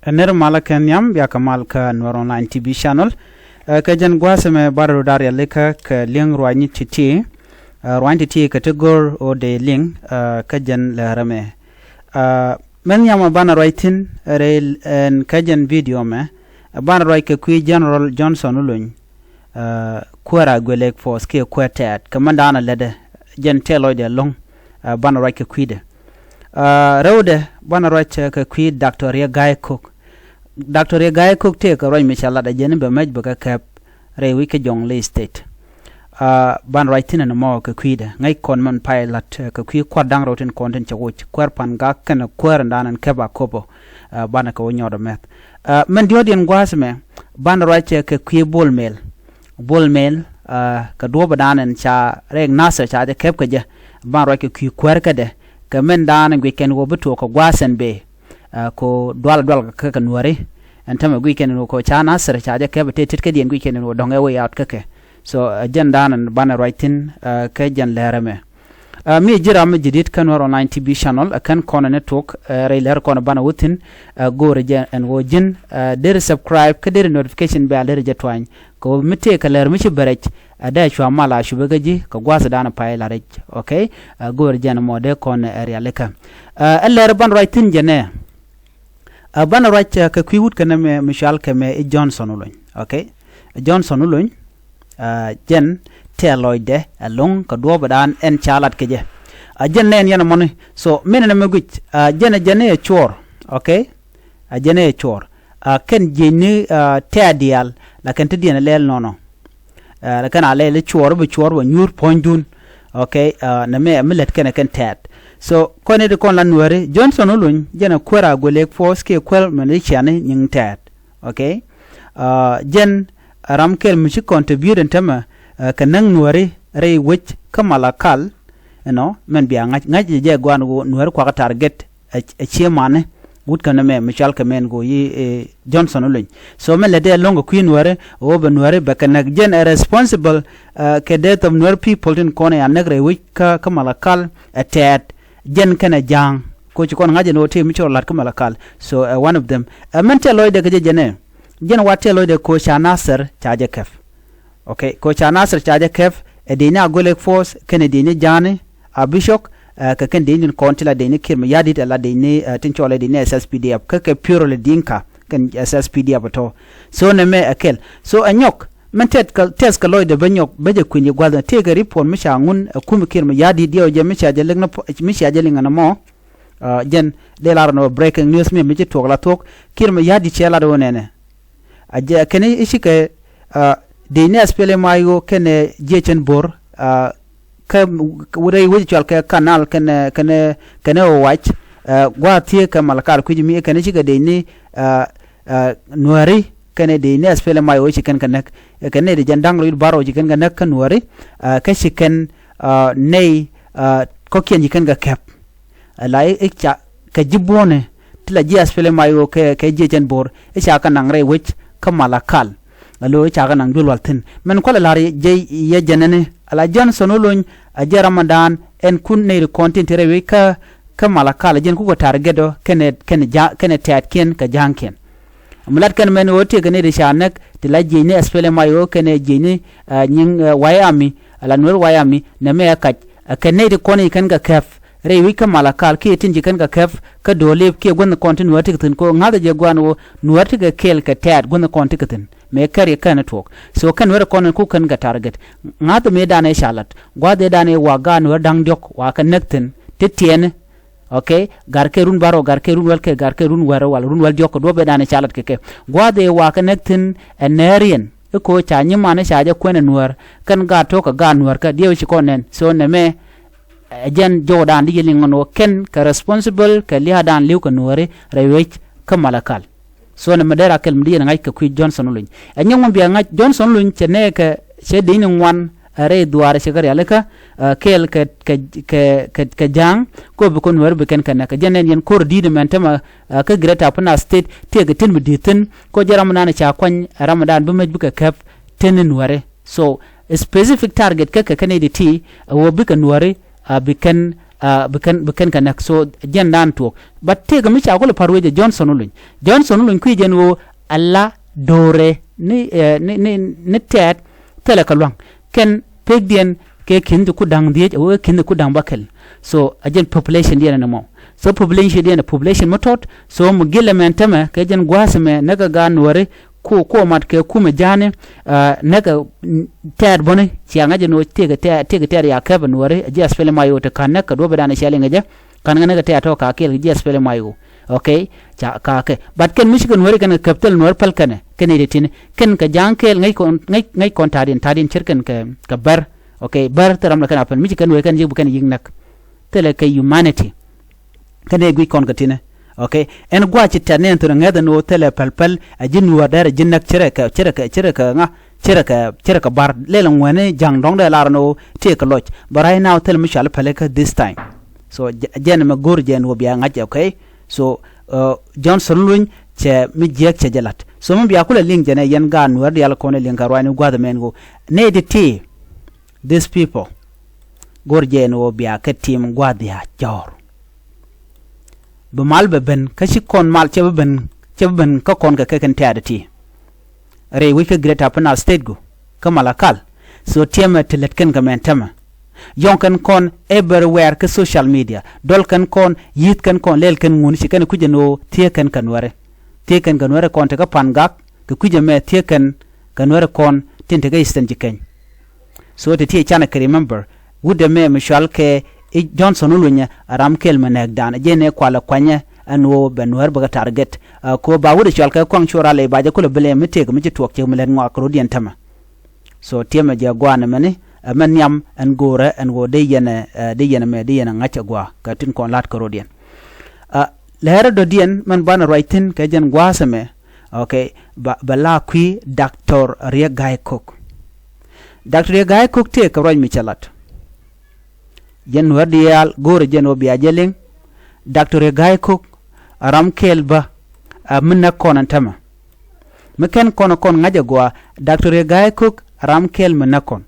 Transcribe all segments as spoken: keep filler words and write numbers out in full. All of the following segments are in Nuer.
Ɛ nɛr malä kɛ nhiam bia kɛ mal kä Nuɛr Online T V channel. Ɛ, kɛ jɛn gua̱a̱th ɛmɛ banɛ rɔ da̱r yɛlikä kɛ li̱eŋ ruaacni ti̱ti̱. Ɛ, ruaacni ti̱ti̱ kɛ ti go̱r ɣöö dee li̱ŋ, ɛ, kä jɛn läär ɛmɛ. Ɛ, min nhiam ɛ banɛ ruac thi̱n rɛy ɛn kä jɛn video ɛmɛ. Ɛ, banɛ ruac kɛ kui̱ General Johnson Olony. Ɛ, kuäär a guɛ lek force kiɛ kuäär tɛ̈t kɛ min da̱a̱n a lätdɛ jɛn tɛl lɔcdɛ ɛlɔ̱ŋ. Ɛ, banɛ ruac kɛ kui̱dɛ. Ɛ, rɛwdɛ banɛ ruac kɛ kui̱ Doctor Riek Gai Kok. Doctor Riek Gai Kok tëëkɛ ruac mi ca lat ɛ jɛn bɛ mɛc bɛ kɛ kɛp rɛy wi̱c kä Jonglei State. Ɛ, banɛ ruac thi̱n ɛn mɔ kɛ kui̱dɛ ŋäc kɔn min pay lat, ɛ, kɛ kui̱ kua̱r da̱ŋ rɛw tin kɔn tin cɛ woc kuäär Pangak kɛnɛ kuäär in da̱a̱n ɛn kɛp Akobo. Ɛ, banɛ kɛ wä nyɔɔt ɛ mɛth. Ɛ, min diɔ̱ɔ̱kdiɛn gua̱a̱th ɛmɛ banɛ ruac kɛ kui̱ Bol Mel. Bol Mel, ɛ, kɛ duɔ̱ɔ̱p da̱a̱n ɛn ca rɛy Nasir ca jɛ kɛp kɛ jɛ. Banɛ ruac kɛ kui̱ kuäär kädɛ kɛ min da̱a̱n ɛn guic kɛn wä bi tuɔɔk kɛ gua̱a̱th ɛn bëë. Ɛ, ko dual dual kɛ kɛ Nuääri. Ɛn tämɛ guic kɛn wä ko ca Nasir ca jɛ kɛp tëë tet kädiɛn guic kɛn wä dɔ̱ŋ ɛ way out kä kɛ. So, ɛ, jɛn da̱a̱n ɛn banɛ ruac thi̱n, ɛ, kɛ jɛn läär ɛmɛ. Ɛ, mi ji̱ ram mi ji̱ di̱t kä Nuɛr Online T V channel, ɛ, kɛn kɔn ɛ ni tuɔk, ɛ, rɛy läär kɔn ɛ banɛ wä thi̱n, ɛ, go̱o̱rɛ jɛ ɛn ɣöö ji̱n, ɛ, deri subscribe kä deri notification bell deri jɛ tuany. Kɛ ɣöö mi tëëkɛ läär mi ci bɛ rɛc, ɛ, dee cua mal a cupɛ kä ji̱ kɛ gua̱a̱th da̱a̱n pay la rɛc. Okay? Ɛ, go̱o̱rɛ jɛ ɛn mɔ dee kɔn ɛ rialikä. Ɛ, ɛ läär banɛ ruac thi̱n jɛ nɛ. Ɛ, banɛ ruac, ɛ, kɛ kui̱ wut kɛn ɛmɛ mi cual kɛ mɛ i̱ Johnson Olony. Okay? Johnson Olony, ɛ, jɛn tɛl lɔcdɛ ɛlɔ̱ŋ kɛ duɔ̱ɔ̱p da̱a̱n ɛn ca lat kɛ jɛ. Ɛ, jɛn nɛn yɛn ɛmɔni. So, min ɛn ɛmɛ guic, ɛ, jɛn ɛ jɛn ɛ cuɔr. Okay? Ɛ, jɛn ɛ cuɔr. Ɛ, kɛn jiecni, ɛ, tɛ̈t diaal la kɛn ti diɛn ɛ lɛl nɔnɔ. Ɛ, kɛn a lɛl i̱ cuɔr bi cuɔr wä nyuur puɔ̱nydun. Okay, ɛ, nɛ mɛ mi lät kɛnɛ kɛn tɛ̈t. So, kɔn i̱ ti kɔn la Nuääri, Johnson Olony, jɛn ɛ kuäär a guɛ lek force kiɛ kuäär militiani nyiŋ tɛ̈t. Okay? Ɛ, jɛn ɛ ram kɛl mi ci contribute ɛn tämɛ, ɛ, kɛ näk Nuääri rɛy wec kä Malakal, you know, mɛn bia ŋa̱c, ŋa̱c jɛ jɛ guan wä Nuääri kuakä target. Ɛ, ɛ ciɛ mani wut kɛn ɛmɛ mi cual kɛ mɛn go̱o̱r i̱, ɛ, Johnson Olony. So mɛn lɛ dee lo̱ŋ kɛ kui̱ Nuääri ɣöö bɛ Nuääri bɛ kɛ näk jɛn ɛ responsible, ɛ, kɛ death of Nuer people tin kɔn ɛ ya näk rɛy wec kä, kä Malakal ɛ tɛ̈t jɛn kɛnɛ ja̱a̱ŋ. Ko ci kɔn ŋa̱c jɛn ɣöö tëë mi ci rɔ la̱t kä Malakal. So, ɛ, one of them. Ɛ, mɛn tɛl lɔcdɛ kɛ jɛ jɛn ɛ. Jɛn wa tɛl lɔcdɛ ko ca Nasir ca jɛ kɛp. Okay, ko ca Nasir ca jɛ kɛp, ɛ diecni a guɛ lek force, kɛnɛ diecni ja̱a̱ni, a bicok, ɛ, kɛ kɛn diecni tin kɔn ti la diecni Kiir Mayardit, ɛ la diecni, ɛ, tin cɔl ɛ diecni S S P D F, kä kɛ purely Dinka, kɛn S S P D F tɔ. So nɛ mɛ ɛ kɛl. So ɛ nyɔk, mɛn tɛt kɛ, tɛth kɛ lɔcdɛ bä nyɔk, bä jɛ kui̱ny jɛ gua̱th, tëëkɛ report mi ca ŋun, ɛ, kum Kiir Mayardit diɛw jɛ mi ca jɛ liŋ ni pɔ-, mi ca jɛ liŋ ni mɔ. Ɛ, jɛn dee lar nɔ breaking news mi, mi ci tuɔk la thuɔk, Kiir Mayardit cɛ lat wä nɛnɛ. A jɛ kɛn i̱ cikɛ, ɛ, diecni S P L M I O kɛnɛ jiecɛn bo̱r, ɛ, kä rɛy wec cual kɛ Canal kɛnɛ, kɛnɛ, kɛnɛ Owac, ɛ, gua̱a̱th thiee kɛ Malakal kui̱c mi kɛn i̱ cikɛ diecni, ɛ, ɛ, Nuääri kɛnɛ diecni S P L M I O ci kɛn kɛ näk. Ɛ, kɛn nɛy ti jɛn da̱ŋ rɛw wi̱cdɛ bärɔw ci kɛn kɛ näk kä Nuääri, ɛ, kä ci kɛn, ɛ, nɛy, ɛ, kɔ̱kiɛn ci kɛn kɛ kɛp. Ala i̱, i̱ ca kɛ ji̱ buɔ̱nɛ ti la ji̱ S P L M I O kɛ, kɛ jiecɛn bo̱r i̱ ca kɛ naŋ rɛy wec kä Malakal. Alo i̱ ca kɛ naŋ duël wal thi̱n. Mɛn kualɛ la̱r jɛ yɛ jɛnɛni ala Johnson Olony a jɛ Ramadan ɛn kun nɛy ri kɔn tin te rɛy wec kä, kä Malakal a jɛn kukɛ target ɔ kɛnɛ, kɛnɛ ja̱-, kɛnɛ tɛ̈tkiɛn kɛ ja̱a̱ŋkiɛn. Mi lat kɛn mɛn ɣöö tëëkɛ nɛy ti ca näk ti la jiecni S P L M I O kɛnɛ jiecni, ɛ, nyiŋ, ɛ, White Army, ala Nuer White Army, nɛ mɛ ɛ kac, ɛ, kɛ nɛy ti kɔn i̱ kɛn kɛ kɛp rɛy wi̱c kä Malakal kiɛ tin ci kɛn kɛ kɛp kä Doolip kiɛ guänh kɔn ti Nuäär ti kɛ thi̱n kɛ ɣöö ŋa̱th jɛ gua̱a̱n ɣöö Nuäär ti kɛ kɛɛl kɛ tɛ̈t guänh kɔn ti kɛ thi̱n. Mëë kɛr yɛ kɛn tuɔɔk. So kɛn Nuäär kɔn ku kɛn kɛ target. Ŋa̱th mëë danɛ ca lat. Gua̱a̱th ëë danɛ wa gaat Nuäär da̱ŋ diɔ̱k wa kɛ näk thi̱n ti tiɛɛni. Okay, garkɛ run bärɔw, garkɛ run wäl kɛ, garkɛ run wäl, wal run wäl diɔ̱k kɛ duɔ̱p ëë danɛ ca lat kɛ kɛ. Gua̱a̱th ëë wa kɛ näk thi̱n ɛ nääriɛn. I̱ ko̱ ca nyiman i̱ ca jɛ kuɛn ɛ Nuäär. Kɛn gaat to̱k kɛ gaat Nuäär kä diɛw ci kɔn nɛn. So nɛmɛ, ɛ jɛn jɔwdan di yɛ liŋ ɣän wä kɛn kɛ responsible kɛ lia̱a̱dan li̱w kɛ Nuääri rɛy wec kä Malakal. So nɛmɛ dee ra kɛl mi di yɛn ŋa̱c kɛ kui̱ Johnson Olony. Ɛ nyɔk mi bia ŋa̱c Johnson Olony cɛ nɛɛkɛ cɛ di̱cni ŋuan, ɛ, rɛy dhuaar cɛ kɛ rialikä, ɛ, kɛɛl kɛ, kɛ, kɛ, kɛ, kɛ ja̱a̱ŋ, ko bi kɔn Nuääri bi kɛn kɛ näk. Ɛ jɛn nɛn yɛn ko̱r di̱i̱t mɛn tämɛ, ɛ, kä Greater Upper Nile State, tëëkɛ tin mi di̱i̱t thi̱n, ko jɛ ramdan ca kuany, ɛ, ramdan bi mec bi kɛ kɛp, tin ni Nuääri. So, specific target kä kɛ kɛn i̱ di ti, ɛ, wä bikɛ Nuääri, ɛ, bi kɛn, Bi kɛn, bi kɛn kɛ näk. So jɛn dan tuɔɔk. But tëëkɛ mi ca kulɛ pa̱r wecɛ Johnson Oluny. Johnson Oluny kui̱ jɛn ɣöö ala do̱rɛ ni, ni, ni, ni tɛɛt thilɛ kɛ lua̱ŋ. Kɛn pekdiɛn kɛ ki̱n ti ku da̱ŋ dhieec, a wee ki̱n ti ku da̱ŋ bäkɛl. So a jɛn population diɛn ɛn ɛmɔ. So population diɛn ɛ population mi tɔt. So mi gilɛ mɛn tämɛ kɛ jɛn gua̱a̱th ɛmɛ näkɛ gaat Nuääri ku, ku mat kɛ kumɛ ja̱a̱ni. Näkɛ tɛɛt bäni cia ŋa̱c ɛn ɣöö tëëkɛ tɛɛt, tëëkɛ tɛɛt ya kɛp ɛ Nuääri, a ji̱ SPLM-IO ti ka̱n näk kɛ duɔ̱ɔ̱pidan ɛ cɛ liŋ ɛ jɛ. Ka̱n ŋä näkɛ tɛɛt tɔ̱ ka̱ kɛɛl kɛ ji̱ SPLM-IO. Okay, ca ka̱ kɛ. But kɛn mi cikɛ Nuääri kɛn kɛ kɛp thil Nuäär päl kɛnɛ kɛn nɛy ti ti̱ni. Kɛn kɛ ja̱a̱ŋ kɛɛl ŋäc kɔn, ŋäc, ŋäc kɔn ta̱a̱diɛn, ta̱a̱diɛn ce̱tkɛn kɛ, kɛ bär. Okay, bär thil ram lɛ kɛn a päl. Mi cikɛ Nuääri kɛn ji̱ bi kɛn yi̱k näk. Thilɛ kɛ humanity. Kɛn ɛ guic kɔn kɛ ti̱ni. Okay, ɛn gua̱a̱th ci tɛ̈t ni ɛn thon ɛ ŋäth ɛn ɣöö thilɛ päl päl, a ji̱ Nuäär dɛr a ji̱ näk ce̱tkɛ, ce̱tkɛ, ce̱tkɛ ŋa, ce̱tkɛ, ce̱tkɛ bar. Lɛl ɛ ŋuɛ̈ni ja̱ŋ dɔ̱ŋ dee lar ɛn ɣöö tëëkɛ lɔc. But right now thilɛ mi cɔal i̱ päl ikä this time. So jɛ-, jɛn ɛmɛ go̱o̱r jɛ ɛn ɣöö bia ŋa̱c, okay. So Johnson Oluny cɛ mi jiääk cɛ jɛ la̱t. So mi bia kulɛ liŋ jɛn ɛ yɛn gaat Nuäär diaal kɔn ɛ liŋ kɛ ruaacni gua̱a̱th ɛmɛ ɛn ɣöö nɛy ti ti, these people, go̱o̱r jɛ ɛn ɣöö bia kɛ tim gua̱a̱th dhia jɔ̱ɔ̱r. Bi mal bɛ ben kä ci kɔn mal cɛ bi ben, cɛ bi ben kä kɔn kɛ kɛ kɛn tɛ̈t ti rɛy wec kä Greater Upper Nile State gu kä Malakal. So tiɛmɛ ti lät kɛn kɛ mɛn tämɛ. Yɔ̱ŋ kɛn kɔn everywhere kä social media. Dɔl kɛn kɔn, yi̱th kɛn kɔn, lɛl kɛn ŋun, ci kɛn kui̱c ɛn ɣöö thiee kɛn kɛ Nuääri. Thiee kɛn kɛ Nuääri kɔn tekɛ Pangak, kɛ kui̱c ɛmɛ thiee kɛn kɛ Nuääri kɔn tin tekɛ Eastern Jikɛny. So ti ti canɛ kɛ remember wut ɛmɛ mi cɔal kɛ i̱ Johnson Oluny ɛ ram kɛl mi nɛɛkdan, jɛn ɛ kualɛ kuanyɛ ɛn ɣöö bɛ Nuäär bɛ kɛ target. Kɛ ɣöö ba wut ɛ cɔal kɛ Kuaŋ Cuɔl Raley ba jɛ kulɛ bi lɛ mi tëëk mi ci tuɔɔk ciek mi lät ŋɔak kɛ rɔ̱diɛn tämɛ. So tiɛmɛ jɛ gua̱a̱n ɛmɛni, ɛmɛ nhiam ɛn go̱o̱rä ɛn ɣöö dee yɛn ɛ, dee yɛn ɛmɛ dee yɛn ɛ ŋa̱c ɛ gua̱a̱ kɛ tin kɔn la̱t kɛ rɔ̱diɛn. Lɛɛrä dɔ̱diɛn mɛn banɛ ruac thi̱n kɛ jɛn gua̱a̱th ɛmɛ. Okay, ba, ba la kui̱ Doctor Riek Gai Kok. Doctor Riek Gai Kok tëëkɛ ruac mi cɛ lat. Jɛn Nuäär diaal go̱o̱rä jɛn ɣöö bia jɛ liŋ. Doctor Riek Gai Kok a ram kɛl bä, a mi näk kɔn ɛn tämɛ. Mi kɛn kɔn kɔn ŋa̱c ɛ gɔaa, Doctor Riek Gai Kok a ram kɛl mi näk kɔn.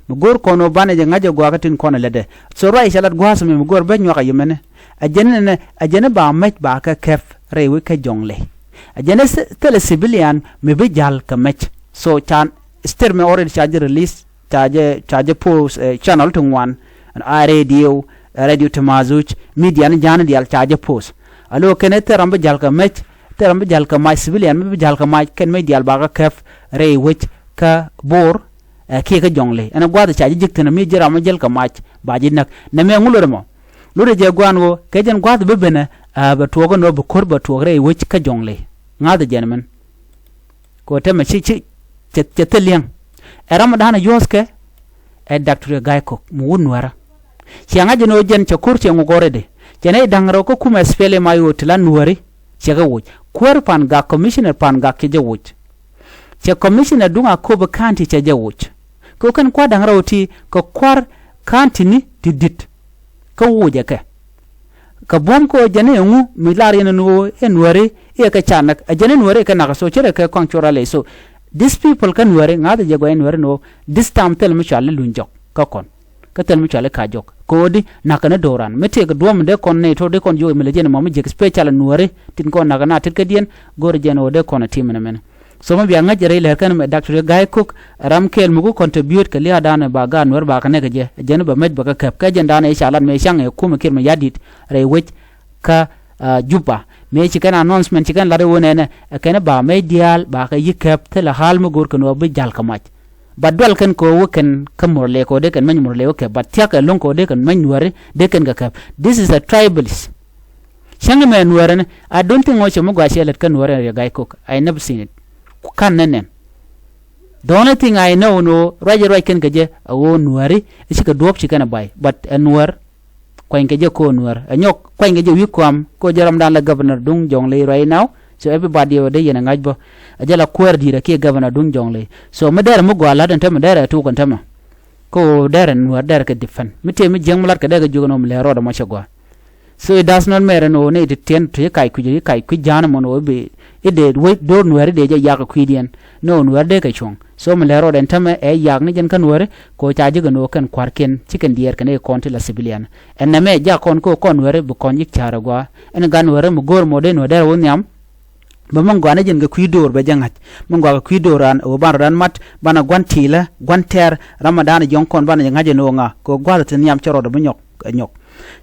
Mi go̱o̱r kɔn ɣöö banɛ jɛ ŋa̱c ɛ gɔaa kä tin kɔn ɛ lätdɛ. So ruac cɛ lat gua̱a̱th mi, mi go̱o̱r bä nyuak a yemɛnɛ. A jɛn ɛnɛ, a jɛn ɛ ba mɛc ba kɛ kɛp rɛy wec kä Jɔŋley. A jɛn ɛ thilɛ civilian mi bi ja̱l kɛ mɛc. So ca statement already ca jɛ release, ca jɛ, ca jɛ post, channel ti ŋuan, a radio, radio ti Mazuc, media ni ja̱a̱ni diaal ca jɛ post. A lo̱ kɛn ɛ thil ram bi ja̱l kɛ mɛc, thil ram bi ja̱l kɛ mac, civilian mi bi ja̱l kɛ mac, kɛn mɛc diaal ba kɛ kɛp rɛy wec kä Bor, ɛ kiɛ kä Jɔŋley. Ɛn ɛ gua̱a̱th ca ji̱ ji̱k thi̱n mi ji̱ ram mi jäl kɛ mac ba ji̱ näk. Nɛmɛ ŋu lotdɛ mɔ? Lotdɛ jɛ gua̱a̱n ɣöö kɛ jɛn gua̱a̱th bi benɛ, ɛ bɛ tuɔɔk ɛn ɣöö bi ko̱r bɛ tuɔɔk rɛy wec kä Jɔŋley. Ŋa̱th jɛn mɛn. Kɛ ɣöö tɛmɛ ci, ci, cɛ, cɛ thil liɛŋ. Ɛ ram mi da̱a̱n ɛ yuɔ̱thkɛ ɛ Doctor Riek Gai Kok mi wut Nuäärä. Ciɛ ŋa̱c ɛn ɣöö jɛn cɛ ko̱r cɛ ŋuk already. Cɛ nɛy da̱ŋ rɛw kä kumɛ SPLM-IO ti la Nuääri. Cɛ kɛ woc. Kuäär Pangak, commissioner Pangak cɛ jɛ woc. Cɛ commissioner duŋ Akobo County cɛ jɛ woc. Kɛ ɣöö kɛn kua̱r da̱ŋ rɛw ti kɛ kua̱r county ni ti di̱t. Kä wocɛ kɛ. Kɛ buɔ̱m kɛ ɣöö jɛn i̱ ɛŋu mi lar yɛn ɛn ɣöö ɛ Nuääri i̱ ɛ kɛ ca näk. Ɛ jɛn i̱ Nuääri i̱ kɛ nak so ce̱tkɛ Kuaŋ Cuɔl Raley. So these people kä Nuääri ŋa̱thɛ jɛ gua̱c Nuääri ɛn ɣöö this time thil mi cɔal i̱ luny jɔk kä kɔn. Kä thil mi cɔal i̱ ka jɔk. Kɛ ɣöö di nakä ni do̱ran. Mi tëëkɛ duɔ̱ɔ̱p mi dee kɔn nɛy to̱r dee kɔn jiök i̱ mi lɛ jɛn ɛmɔ mi jiäk special Nuääri tin kɔn nakä na tetkɛ diɛn go̱o̱rɛ jɛn ɣöö dee kɔn ɛ tim ɛn ɛmɛnɛ. So mi bia ŋäc rɛy lɛr kɛn mɛ Doctor Gai Kok ram kɛɛl mi ku contribute kɛ lia̱a̱ danɛ ba gaat Nuäär ba kɛ nɛk kɛ jɛ. Jɛn bɛ mɛc bɛ kɛ kɛp kɛ jɛn danɛ i̱ ca lat mɛ caŋ ɛ kumɛ kiɛt mɛ ya̱di̱t rɛy wec kä Juba. Mëë ci kɛn announcement ci kɛn lat i̱ wä nɛnɛ ɛ kɛn i̱ ba mɛc diaal ba kɛ yi̱ kɛp thilɛ hal mi go̱o̱r kɛ Nuäär bi ja̱l kɛ mac. Ba dual kɛn kɛ wä kɛn kä Murle kɛ wä dee kɛn mɛc Murle wä kɛp, ba thia̱k ɛlɔ̱ŋ kɛ wä dee kɛn mɛc Nuääri dee kɛn kɛ kɛp. This is a tribalist. Cäŋ mɛ Nuäärä ni, I don't think ɣöö cɛ mi gɔaa cɛ lät kä Nuäärä ɛ Riek Gai Kok. I never seen it. Ku ka̱n nɛn nɛn. The only thing I know ni ɣöö ruac ruac kɛn kɛ jɛ ɛ ɣöö Nuääri ɛ cikɛ duɔ̱ɔ̱p ci kɛn ɛ bay. But ɛ Nuäär kuany kɛ jɛ ko̱o̱r Nuäär. Ɛ nyɔk kuany kɛ jɛ wi̱i̱ kuam ko̱o̱r jɛ ramdan la governor duŋ Jɔŋley right now. So everybody ɛ wä dee yɛn ɛ ŋa̱c bä. Ɛ jɛ la kuäär di̱i̱t ɛ kiɛ governor duŋ Jɔŋley. So mi dɛr mi gɔaa la̱t ɛn tämɛ dɛr ɛ tuuk ɛn tämɛ. Kä ɣöö dɛr ɛn Nuäär dɛr kɛ defend. Mi tëë mi jiäk mi la̱t kɛ dɛr kɛ jiök ɛn ɣöö mi lɛɛr rɔɔdɛ mɔ cɛ gɔaa. So it does not matter ɛn ɣöö ni ti tiɛn ti kac kui̱c, kac kui̱c ja̱a̱n ɛmɔ ɛn ɣöö i̱ bi, i̱ dee wec do̱r nuääri dee jɛ yak kɛ kui̱diɛn. Ni ɣöö nuääri dee kɛ cuɔ̱ŋ. So mi lɛr rɔɔdɛ ɛn tämɛ ɛ yak ni jɛn kä nuääri kɛ ɣöö ca ji̱ kɛ no̱o̱k kɛn kua̱rkiɛn ci kɛn diɛɛr kɛn ɛ kɔn ti la civilian. Ɛn nɛmɛ jak kɔn kɛ ɣöö kɔn nuääri bi kɔn ji̱ ca̱r ɛ gua̱a̱. Ɛn gat nuääri mi go̱o̱r mɔ dee nuääri dee rɛ wä nhiam. Bɛ mi gɔaa ni jɛn kɛ kui̱ do̱r bɛ jɛ ŋa̱c. Mi gɔaa kɛ kui̱ do̱r raan ɣöö ban rɔ raan mat banɛ gua̱n ti̱i̱lä gua̱n tɛɛr ram mi da̱a̱n jiɔ̱ŋ kɔn banɛ jɛ ŋa̱c ɛn ɣöö ŋa kɛ ɣöö gua̱a̱th ti nhiam cɛ rɔɔdɛ bi nyɔk ɛ nyɔk.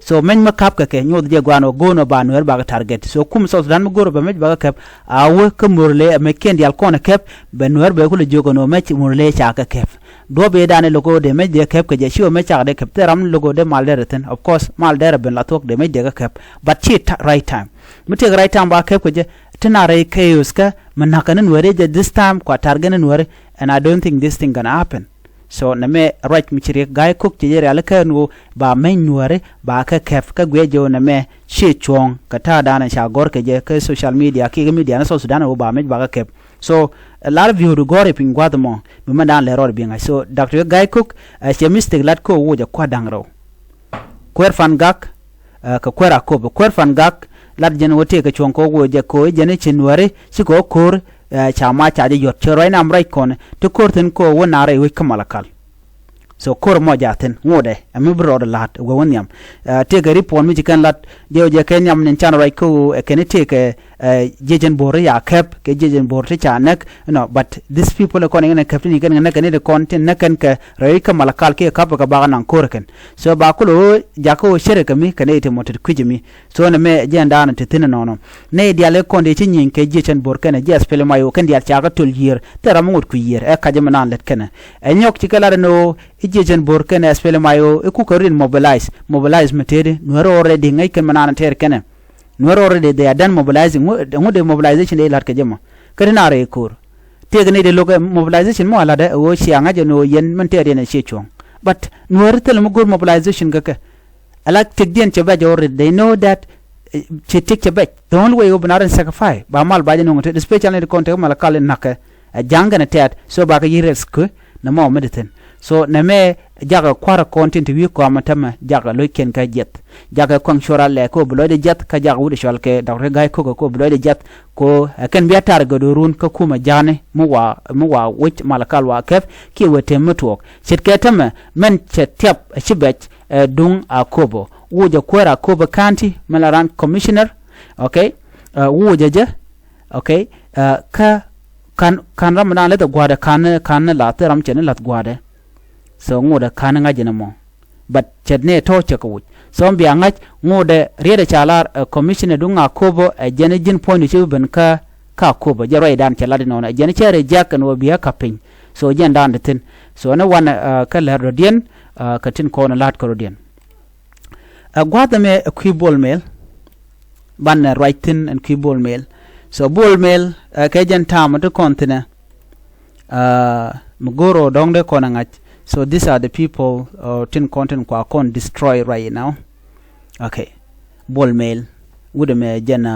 So mɛny mi kap kɛ kɛ nyoth jɛ gua̱a̱n ɣöö go̱o̱n ɣöö ba nuääri bakɛ target. So kum South Sudan mi go̱o̱r ɣöö bɛ mec bakɛ kɛp. A wä kä Murle ɛ mec kiɛn diaal kɔn ɛ kɛp bɛ nuääri bɛ kulɛ jiök ɛn ɣöö mec Murle ca kɛ kɛp. Duɔ̱ɔ̱p ëëdan ɛ lo̱k ɣöö dee mec dee kɛp kɛ jɛ ci ɣöö mec cak dee kɛp thil ram lo̱k ɣöö dee mal derɛ thi̱n. Of course mal derɛ ben la thuɔ̱k dee mec dee kɛ kɛp. But ci ta- right time. Mi tëëk right time ba kɛp kɛ jɛ ti na rɛy chaos kä mi na̱k kɛ ni nuääri jɛ this time kua target ni nuääri. And I don't think this thing gonna happen. So nɛmɛ ruac mi ci Riek Gai Kok ci jɛ riali kɛn ɣöö ba meny nuääri ba kɛ kɛp kä guiɛ jɛ ɣöö nɛmɛ ciɛ cuɔ̱ɔ̱ŋ kɛ ta̱a̱ da̱a̱n ca gɔ̱r kɛ jɛ kä social media kiɛ kä media ni South Sudan ɣöö ba mec ba kɛ kɛp. So lar view du gɔ̱r i̱ piny gua̱th mɔ bi mɛn da̱a̱n lɛ rɔɔd bi ŋa̱c. So Doctor Gai Kok ɛ cɛ mistake lat kä ɣöö wä jɛ kua̱r da̱ŋ rɛw. Kuɛr Pan Gak ɛ kɛ Kuɛr Akop. Kuɛr Pan Gak lat jɛn wä tëëkɛ cuɔ̱ŋ kɛ wä jɛ ko̱o̱c jɛn i̱ ci nuääri ci kɛ wä ko̱o̱r ɛ ca ma ca jɛ yɔt cɛ ruac nam ruac kɔn ti ko̱o̱r thi̱n kɛ wä na rɛy wec kä Malakal. So ko̱o̱r mɔ jaathin ŋotdɛ ɛ mi bi rɔɔdɛ la̱t wee wä nhiam. Ɛ tëëkɛ report mi ci kɛn lat diɛw jɛ kɛ nhiam ni can ruac kä wä ɛ kɛn i̱ tëëkɛ ɛ jiec ɛn bo̱o̱r ti ca kɛp kɛ jiec ɛn bo̱o̱r ti ca näk. Nɔ but these people ɛ kɔn iŋɛ nɛ kɛp ti ni kɛn kɛ näk kɛn i̱ ti kɔn ti näk kɛn kɛ rɛy kä Malakal kiɛ kap kɛ bak naŋ ko̱o̱r kɛn. So ba kulɛ ɣöö jakä ɣöö cärɛ kɛ mi kɛn i̱ ti mɔ ti kui̱c mi. So nɛmɛ jiɛn daanɔ ti thi̱n ɛnɔnɔ. Nɛy diaal ɛ kɔn dee ci nyieny kɛ jiec ɛn bo̱o̱r kɛnɛ jiɛth pɛl ma yo̱o̱ kɛn diaal cakɛ töl yiër thil ram ŋot kui̱ yiër ɛ kac ɛmɛ naan lät kɛnɛ. Ɛ nyɔk ci kɛ lat ɛn ɣöö i̱ jiec ɛn bo̱o̱r kɛnɛ S P L M I O i̱ kukɛ rin mobilize mobilize mi tëëdi nuäär already ŋäc kɛn mi naan tɛɛr kɛnɛ. Nuäär already they are done mobilizing. Ŋu- ŋu dee mobilization dee la̱t kɛ jɛ mɔ kä ti naar ɛ ko̱o̱r. Tëëk ni dee lo̱k ɛ mobilization mɔ a la̱t ɛ ɣöö cia ŋa̱c ɛn ɣöö yɛn min tɛɛr yɛn ɛ ciɛ cuɔ̱ɔ̱ŋ. But nuäär thilɛ mi go̱o̱r mobilization kɛ kɛ. Ala tëkdiɛn cɛ bɛc already they know that. Cɛ tëk cɛ bɛc the only way ɣöö bi naar in sacrifice ba mal ba jɛ nuŋ tëë especially ni kɔn tëk mal kal in na̱kɛ. Ɛ ja̱ŋ kɛn ɛ tɛɛt so bakɛ yi̱ risk kui̱ nɛ mɔ mi di thi̱n. So nɛ mɛ jakɛ kua̱rä kɔn tin ti wi̱i̱ kɔamä tämɛ jakɛ lo̱ckiɛn kä jiɛth. Jakɛ kuaŋ cuɔr a lɛ kɛ ɣöö bi lɔcdɛ jiɛth kä jakɛ wut ɛ cual kɛ Doctor Gai Kok kɛ ɣöö bi lɔcdɛ jiɛth. Kɛ ɣöö ɛ kɛn bia target do̱run kä kumɛ ja̱a̱ni mi wa mi wa wi̱c mal kal wa kɛp kiɛ wee tem mi tuɔɔk ce̱tkɛ tämɛ mɛn cɛ tiap ɛ ci bɛc. Ɛ duŋ Akobo wuucɛ kuäär Akobo County mi la ran commissioner. Okay. Wuucɛ jɛ. Okay. Kä kan kan ram mi daan leth ɛ gua̱a̱dɛ kan kan ni lath ram cɛ ni lath gua̱a̱dɛ. So ŋuudɛ kan ni ŋa̱c in ɛmɔ. But cɛ ni tɔ̱ cɛ kɛ wuc so bia ŋa̱c ŋuudɛ riet ɛ ca lar ɛ commissioner duŋ Akobo ɛ jɛn ji̱n puɔ̱nydu ci bi ben kä kä Akobo jɛ ruacdan cɛ lat inɔnɔ ɛ jɛn cɛ rɛ jiak ɛn wä bia ka̱p piny. So jɛn daan di thi̱n. So ni wanɛ kä lɛr dɔ̱diɛn kä tin kɔn la̱t kä dɔ̱diɛn. Ɛ gua̱th ɛmɛ ɛ kui̱ Bol Mel. Banɛ ruac thi̱n ɛn kui̱ Bol Mel. So Bol Mel ɛ kɛ jɛn ta̱a̱m ti kɔn thi̱nɛ. Mi go̱o̱r ɔ dɔ̱ŋ dee kɔn ɛ ŋa̱c. So these are the people tin kɔn tin kua kɔn destroy right now. Okay. Bol Mel wut ɛmɛ jɛn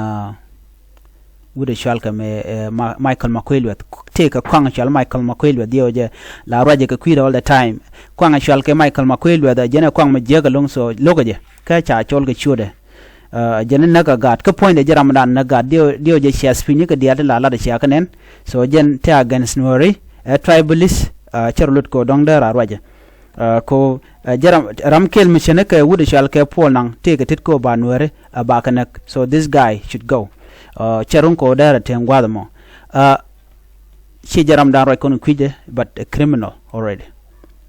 wut ɛ cual kɛ mɛ Michael Makuei Lueth. Tëëkɛ kuaŋ ɛ cual Michael Makuei Lueth diɛw jɛ la ruacɛ kɛ kui̱dɛ all the time. Kuaŋ ɛ cual kɛ Michael Makuei Lueth ɛ jɛn ɛ kuaŋ mɛ jiäk ɛlɔ̱ŋ so lo̱kɛ jɛ kä ca cɔl kɛ ciötdɛ. Jɛn ɛ näk ɛ gaat kä puɔ̱nydɛ jɛ ramdan näk gaat diɛw jɛ cia speech ni kɛ diaal ti la lat ɛ cia kɛ nɛn. So jɛn tɛ against Nuɛri ɛ tribalist. Cɛ rɔ lut kɛ ɔ dɔ̱ŋ dee ra ruacɛ. Ko jɛ ram kel mi cɛ ni kɛ wut ɛ cual kɛ Puɔl Naŋ tëëkɛ tet kɛ ɔ ba Nuɛri ɛ ba kɛ näk. So this guy should go. Cɛ ruŋ kɛ ɔ dee rɛ tëŋ gua̱a̱th ɛmɔ. Ci jɛ ramdan ruac kɔn kui̱cɛ but a criminal already.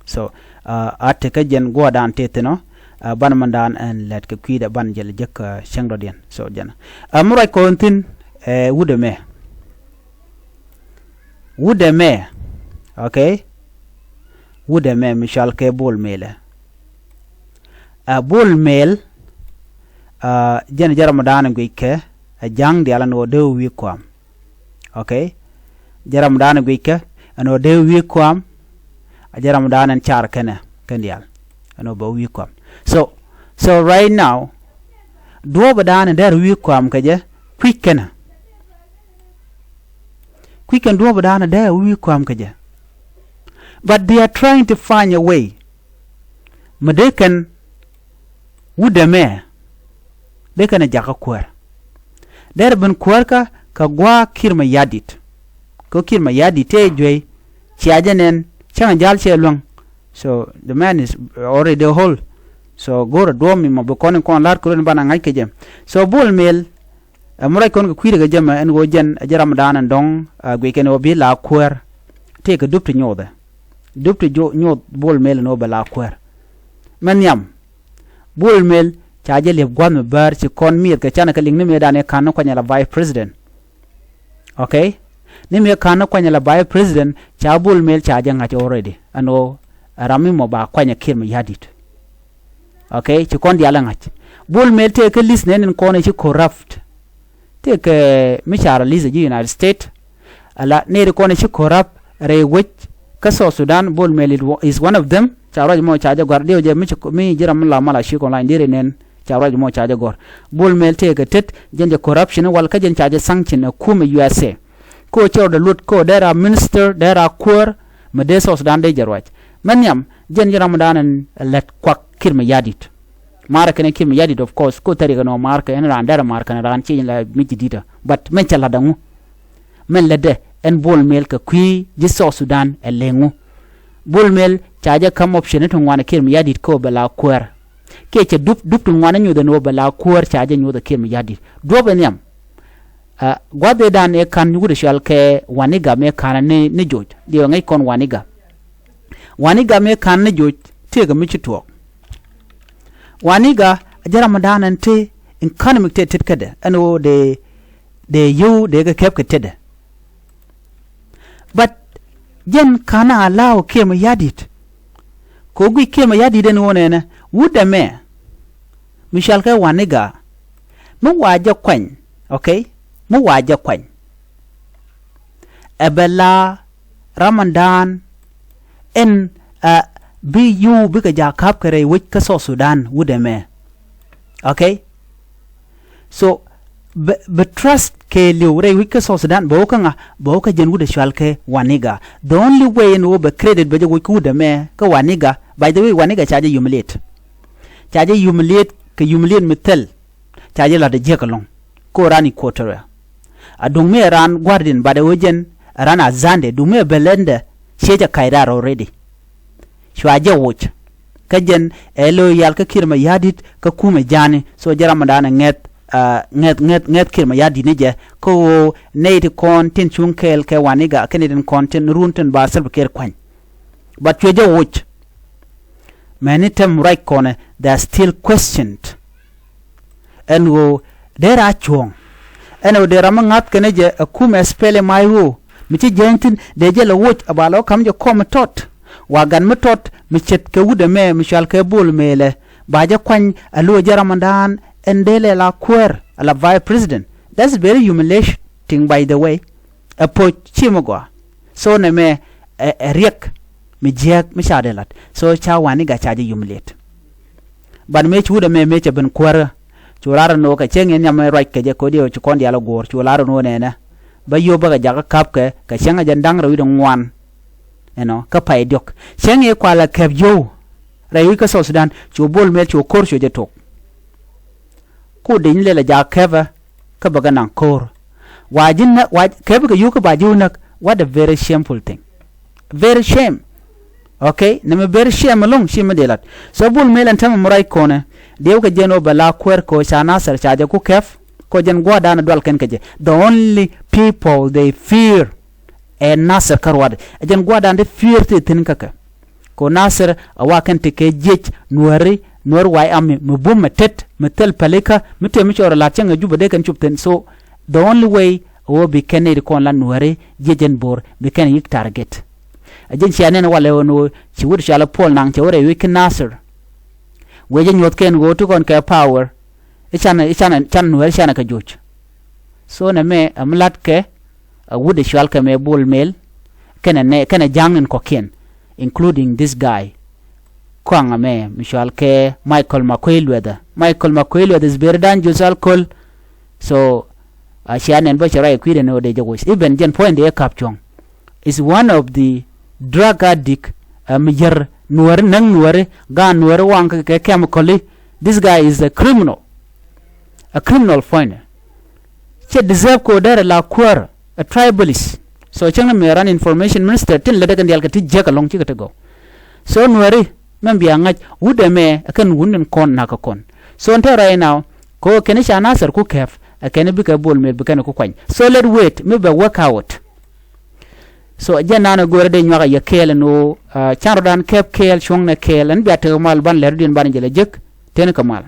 So a tekä jɛn guɔ̱ɔ̱rdan tëë thi̱n ɔ. Banɛ mɛndan ɛn lɛt kɛ kui̱dɛ ban jɛl jek cäŋ dɔ̱diɛn. So jɛn mi ruac kɔn thi̱n ɛ wut ɛmɛ. Wut ɛmɛ. Okay. Wut ɛmɛ mi cual kɛ Bol Mel ɛ. Ɛ Bol Mel. Jɛn jɛ ramdan guic kɛ ɛ ja̱ŋ diaal ɛn ɣöö dee wi̱i̱ kuam. Okay. Jɛ ramdan guic kɛ ɛn ɣöö dee wi̱i̱ kuam. Ɛ jɛ ramdan ɛn car kɛnɛ kɛn diaal ɛn ɣöö bɛ wi̱i̱ kuam. So so right now duɔ̱ɔ̱p ɛ daanɛ dee wi̱i̱ kuam kɛ jɛ kui̱c kɛnɛ. Kui̱c kɛn duɔ̱ɔ̱p ɛ daanɛ dee wi̱i̱ kuam kɛ jɛ. But they are trying to find a way. Mi dee kɛn wut ɛmɛ dee kɛn ɛ jakä kuäär. Derɛ ben kuäärkä kɛ gua̱a̱ Kiir Mayardit. Kɛ Kiir Mayardit tëë juey, cia jɛ nɛn, cäŋ ja̱l cɛ luäŋ. So the man is already old. So go̱rɛ duɔ̱ɔ̱p mi mɔ bi kɔn in kɔn la̱r kɛ run banɛ ŋa̱c kɛ jɛ. So Bol Mel, ɛ mi ruac kɔn kɛ kui̱dɛ kɛ jɛ mɛ ɛn ɣöö jɛn ɛ jɛ Ramadan ɛn dɔ̱ŋ, ɛ guic kɛn ɣöö bi la kuäär. Tëë kɛ dup ti nyothɛ. Dup ti nyoth Bol Mel ɛn ɣöö bɛ la kuäär. Mɛ nhiam. Bol Mel ca jɛ liep gua̱th mi bäär ci kɔn mi̱eth kɛ canɛ kɛ liŋ ni mëëdan ëë ka̱n ni kuany ala vice president. Okay? Ni mëë ka̱n ni kuany ala vice president ca Bol Mel ca jɛ ŋa̱c already. Ɛn ɣöö ɛ ram mi mɔ ba kuany ɛ Kiir Mayardit. Okay? Ci kɔn diaal ɛ ŋa̱c. Bol Mel tëë kɛ list nɛn in kɔn ɛ ci corrupt. Tëë kɛ mi ca release ji̱ United States. Ala nɛy ti kɔn ɛ ci corrupt rɛy wec kä South Sudan, Bol Mel is one of them. Ca ruac mɔ ca jɛ gɔ̱r diɛw jɛ mi ji̱ ram mi la mal a ci kɔn lany diɛri nɛn ca ruac mɔ ca jɛ gɔ̱r. Bol Mel tëë kɛ tet jɛn jɛ corruption wal kä jɛn ca jɛ sanction ɛ kumɛ U S A. Kä cɛ rɔ dee luɔt kä dee ra minister dee ra kuäär mi dee South Sudan dee jɛ ruac. Mɛ nhiam jɛn ji̱ ram mi daan ɛn lät kuak Kiir Mayardit. Ma̱a̱rä kɛn Kiir Mayardit, of course, ko thäri kɛn ɔ ma̱a̱rä kɛn raan derɛ ma̱a̱rä kɛn raan ci la mi ji̱ di̱tä. But mɛn cɛ la̱t ɛŋu? Mɛn lätdɛ ɛn Bol Mel kɛ kui̱ ji̱ South Sudan ɛ lɛŋu? Bol Mel ca jɛ ka̱m option ti ŋuan ɛ Kiir Mayardit kä ɔ bɛ la kuäär. Kiɛ cɛ dup, dup ti ŋuan ɛ nyoth ɛn ɔ bɛ la kuäär ca jɛ nyoth ɛ Kiir Mayardit. Duɔ̱p ɛ nhiam. Ɛ, gua̱dhidan ëë ka̱n wut ɛ cɔal kɛ Waniga mëë ka̱n ni, ni joc. Diɛ ŋäc kɔn Waniga. Waniga mëë ka̱n ni joc tëëkɛ mi ci tuɔɔk. Waniga a jɛ Ramadan ɛn ti in ka̱n mi tëë tet kädɛ ɛn ɣöö dee, dee yio̱w dee kɛ kɛp kɛ tetdɛ. But jɛn ka̱n a la̱a̱ ɔ Kiir Mayardit. Kɛ ɣöö guic Kiir Mayardit ɛn ɣöö nɛnɛ wut ɛmɛ mi cɔal kɛ Waniga mi wa jɛ kuany, okay? Mi wa jɛ kuany. Ɛ bɛ la Ramadan ɛn, ɛ, bi yio̱w bikɛ ja̱ ka̱p kɛ rɛy wec kä South Sudan wut ɛmɛ. Okay? So bɛ, bɛ trust kɛɛliw rɛy wec kä South Sudan bɛ wä kä ŋa, bɛ wä kä jɛn wut ɛ cɔal kɛ Waniga. The only way ɛn ɣöö bɛ credit bɛ jɛ woc kä wut ɛmɛ kä Waniga. By the way, Waniga ca jɛ humiliate. Ca jɛ humiliate kɛ humiliate mi thil. Ca jɛ la̱t ɛ jiäk ɛlɔ̱ŋ. Ko ran Equatoria. A duŋ mi ɛ ran gua̱rdin, but ɛ ɣöö jɛn ɛ ran a Zande, duŋ mi ɛ bɛ ländɛ ciec ɛ ka̱c raar already. Cua jɛ woc. Kä jɛn ɛ lo̱o̱ yal kä Kiir Mayardit kä kumɛ ja̱a̱ni. So jɛ Ramadan ɛ ŋɛth, ah, ŋɛth, ŋɛth, ŋɛth Kiir Mayardit ni jɛ. Kä ɣöö nɛy ti kɔn tin cuŋ kɛɛl kɛ Waniga, kɛ nɛy tin kɔn tin run tin ba Salva Kiir kuany. But cuɛ jɛ woc. Mɛni tɛm ruac kɔnɛ, they are still questioned. Ɛn ɣöö dee raa cuɔ̱ɔ̱ŋ. Ɛn ɣöö dee ram mi ŋa̱th kɛnɛ jɛ ɛ kumɛ SPLM-IO mi ci jääny thi̱n, dee jɛ lɛ woc ɛ ba lɔ ka̱m jɛ kɔm mi tɔt. Wa gat mi tɔt mi ce̱tkɛ wut ɛmɛ mi cɔal kɛ Bol Melɛ, ba jɛ kuany ɛ lo̱o̱ jɛ Ramadan ɛn dee lɛ la kuäär ala vice president. That's very humiliating, by the way. Ɛ poc ci mi gɔaa. So nɛmɛ ɛ, ɛ riɛk mi jiääk mi ca dee la̱t. So ca Waniga ca jɛ humiliate. But mëë ci wut ɛmɛ mëë cɛ ben kuäärä. Cu lar ɛn ɣöö kɛ cäŋ in nhiam ruac kɛ jɛ kodi ɣöö ci kɔn diaal ɛ guɔ̱ɔ̱r. Cu lar ɛn ɣöö nɛnɛ bä yio̱w bä kɛ jakä ka̱pkɛ kɛ cäŋ ɛ jɛn da̱ŋ rɛw wi̱cdɛ ŋuan. Ɛnɔ kä pay diɔ̱k cäŋ i̱ kualɛ kɛp yio̱w rɛy wi̱c kä South Sudan. Cu Bol Mel cu ko̱r cu jɛ tok. Ku dec ni lɛl ɛ jakä kɛpɛ kä bɛ kɛ naŋ ko̱r. Wa ji̱ näk, wa kɛpɛ kɛ yio̱w kä ba ji̱ wä näk. What a very shameful thing. Very shame. Okay, nɛmɛ very shame ɛlɔ̱ŋ ci mi dee la̱t. So Bol Mel ɛn täämɛ mi ruac kɔnɛ, diɛw kɛ jɛn ɣöö bɛ la kuäär kɛ ɣöö ca Nasir ca jɛ ku kɛp, kɛ ɣöö jɛn gua̱a̱thdan ɛ dual kɛn kɛ jɛ. The only people they fear ɛ Nasir kä ruaadɛ. Ɛ jɛn gua̱a̱thdan ti fear ti thi̱n kä kɛ. Kɛ ɣöö Nasir ɛ wa kɛn ti kɛ jiec Nuääri, Nuäär White Army mi bum mɛ tet mi thil pälikä mi tëë mi cɔɔr ɛ la̱t cäŋ ɛ Jubɛ dee kɛn cop thi̱n. So the only way ɛ ɣöö bi kɛn nɛy ti kɔn la Nuääri jiec ɛn Bo̱r bi kɛn yik target. Ɛ jɛn cia nɛn walɛ ɣöö ni ɣöö ci wut cɔal ɛ Puɔl Naŋ cɛ wä rɛy wec kä Nasir. Wecɛ nyuɔ̱thkɛn ɣöö ti kɔn kɛ power. I̱ canɛ, i̱ canɛ, canɛ Nuääri canɛ kɛ joc. So nɛmɛ ɛ mi la̱tkɛ ɛ wut ɛ cɔal kɛ mɛ Bol Mel kɛnɛ nɛ, kɛnɛ ja̱a̱ŋ in kɔ̱kiɛn, including this guy. Kɔaŋ ɛmɛ mi cɔal kɛ Michael Makuei Luethɛ. Michael Makuei Luethɛ is very dangerous alcohol. So a cia nɛn bä cɛ ruac ɛ kui̱dɛ ni ɣöö dee jɛ woc. Even jɛn puɔ̱nydɛ ɛ ka̱p cuɔ̱ŋ is one of the drug addict, ɛ mi yär Nuääri, näk Nuääri, ga̱a̱n Nuääri waŋ kɛ, kɛ chemical i̱. This guy is a criminal. A criminal puɔ̱nydɛ. cɛ deserve kɛ ɣöö derɛ la kuäär, a tribalist. So cäŋ ni mëë ran information minister tin lätdɛ kɛn diaal kɛ ti jiäk ɛlɔ̱ŋ cikɛ ti gɔw. So Nuääri mɛn bia ŋa̱c wut ɛmɛ ɛ kɛn wut ni kɔn nakä kɔn. So ɛn te right now kɛ ɣöö kɛn ca Nasir ku kɛp ɛ kɛn bikɛ Bol Mel bi kɛn ku kuany. So let wait mi bɛ work out. So jɛn nan ɛ go̱o̱rä dee nyuak a yɛ kɛɛl ɛn ɣöö can rɔ̱dan kɛp kɛɛl cuɔ̱ŋnɛ kɛɛl ɛn bia tek mal ban lɛr diɛn ban jɛ lɛ jek. Teni kɛ mal.